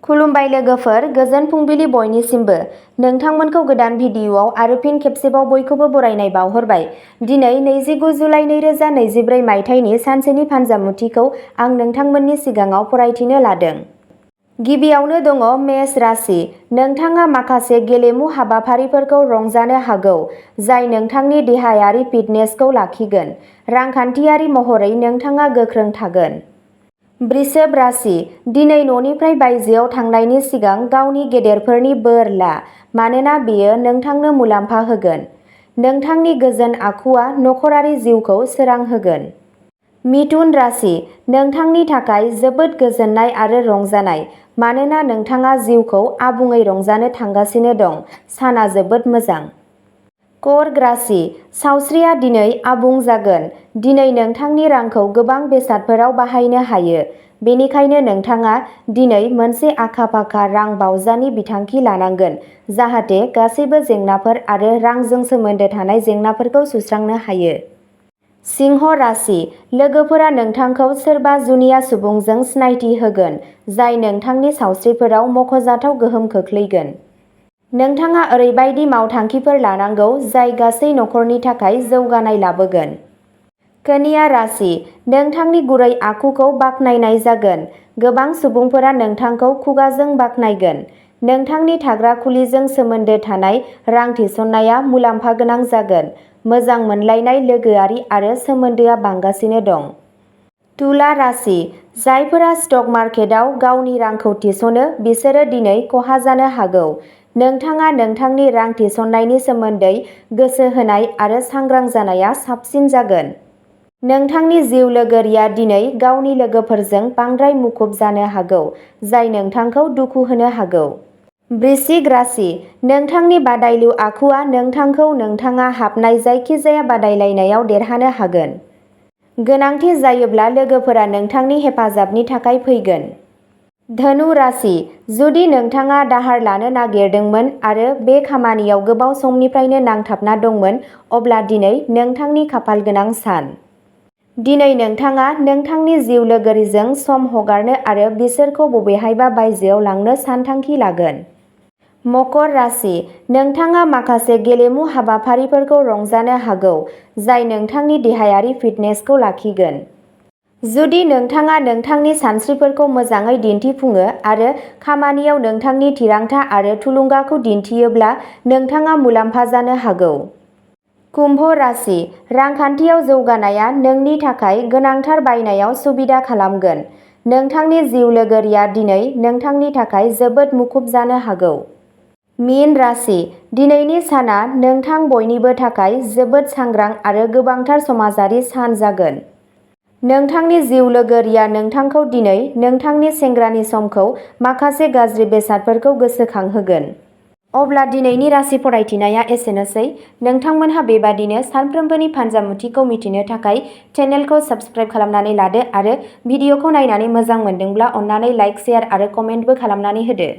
खुलुमबाय लोगोफोर, गोजोन फुंबिलि बयनिसिमबो। नोंथांमोनखौ गोदान भिडिअ'आव आरो फिन खेबसेबाव बयखौबो बरायनाय बावहरबाय। दिनै 29 जुलाइ 2024 मायथाइनि सानसेनि फानजामुथिखौ आं नोंथांमोननि सिगाङाव फरायथिनो लादों। गिबियावनो दङ मेष राशि। नोंथाङा माखासे गेलेमु हाबाफारिफोरखौ रंजानो हागौ, जाय नोंथांनि देहायारि फिटनेसखौ लाखिगोन। रांखान्थियारि महरै नोंथाङा गोख्रों थागोन। वृषभ राशि। दिनै न'निफ्राय बायजोआव थांनायनि सिगां गावनि गेदेरफोरनि बोर ला, मानोना बेयो नोंथांनो मुलाम्फा होगोन। नोंथांनि गोजोन आखुआ नखरारि जिउखौ सोरां होगोन। मिथुन राशि। नोंथांनि थाखाय जोबोद गोजोननाय आरो रंजानाय, मानोना नोंथाङा जिउखौ आबुङै रंजानो थांगासिनो दं। साना जोबोद मोजां। कर्क राशि। सावस्रिया दिनै आबुं जागोन। दिनै नोंथांनि रांखौ गोबां बेसादफोराव बाहायनो हायो, बेनिखायनो नोंथाङा दिनै मोनसे आखा-फाखा रां बावजानि बिथांखि लानांगोन जाहाथे गासैबो जेंनाफोर आरो रांजों सोमोन्दो थानाय जेंनाफोरखौ सुस्रांनो हायो। सिंह राशि। लोगोफोरा नोंथांखौ सोरबा जुनिया सुबुंजों सिनायथि होगोन, जाय नोंथांनि सावस्रिफोराव मख'जाथाव गोहोम खोख्लैगोन। नोंथाङा ओरैबायदि मावथांखिफोर लानांगौ जाय गासै नखरनि थाखाय जौगानाय लाबोगोन। कन्या राशि। नोंथांनि गुरै आखुखौ बाख्नायनाय जागोन। गोबां सुबुंफोरा नोंथांखौ खुगाजों बाख्नायगोन। नोंथांनि थाग्रा खुलिजों सोमोन्दो थानाय रां थिसननाया मुलाम्फा गोनां जागोन। मोजां मोनलायनाय, लोगोआरि आरो सोमोन्दोआ बांगासिनो दं। तुला राशि। जायफोरा स्टक मार्केटआव गावनि रांखौ थिसनो बिसोरो दिनै खहा जानो हागौ। नोंथाङा नोंथांनि रां थिसननायनि सोमोन्दै गोसो होनाय आरो सांग्रां जानाया साबसिन जागोन। नोंथांनि जिउ लोगोरिया दिनै गावनि लोगोफोरजों बांद्राय मुखुब जानो हागौ, जाय नोंथांखौ दुखु होनो हागौ। वृश्चिक राशि। नोंथांनि बादायलु आखुआ नोंथांखौ नोंथाङा हाबनाय जायखिजाया बादायलायनायाव देरहानो हागोन। गोनांथि जायोब्ला लोगोफोरा नोंथांनि हेफाजाबनि थाखाय फैगोन। धनु राशि। जुदि नोंथाङा दाहार लानो नागिरदोंमोन आरो बे खामानियाव गोबाव समनिफ्रायनो नांथाबना दंमोन, अब्ला दिनै नोंथांनि खाफालगोनां सान। दिनै नोंथाङा नोंथांनि जिउ लोगोरिजों सम हगारनो आरो बिसोरखौ बबेहायबा बायजोआव लांनो सानथांखि लागोन। मकर राशि। नोंथाङा माखासे गेलेमु हाबाफारिफोरखौ रंजानो हागौ, जाय नोंथांनि देहायारि फिटनेसखौ लाखिगोन। जुदि नोंथाङा नोंथांनि सानस्रिफोरखौ मोजाङै दिन्थिफुङो आरो खामानियाव नोंथांनि थिरांथा आरो थुलुंगाखौ दिन्थियोब्ला नोंथाङा मुलाम्फा जानो हागौ। कुम्भ राशि। रांखान्थियाव जौगानाया नोंनि थाखाय गोनांथार बायनायाव सुबिदा खालामगोन। नोंथांनि जिउ लोगोरिया दिनै नोंथांनि थाखाय जोबोद मुखुब जानो हागौ। मीन राशि। दिनैनि साना नोंथां बयनिबो थाखाय जोबोद सांग्रां आरो गोबांथार समाजारि सान जागोन। नोंथांनि जिउ लोगोरिया नोंथांखौ दिनै नोंथांनि सेंग्रानि समखौ माखासे गाज्रि बेसादफोरखौ गोसोखांहोगोन। अब्ला दिनैनि राशि फरायथिनाया एसेनोसै। नोंथांमोनहा बेबादिनो सानफ्रोमबोनि फानजामुथिखौ मिथिनो थाखाय चेनेलखौ साबस्क्राइब खालामनानै लादो आरो भिडिअखौ नायनानै मोजां मोनदोंब्ला अन्नानै लाइक, शेयार आरो कमेन्टबो खालामनानै होदो।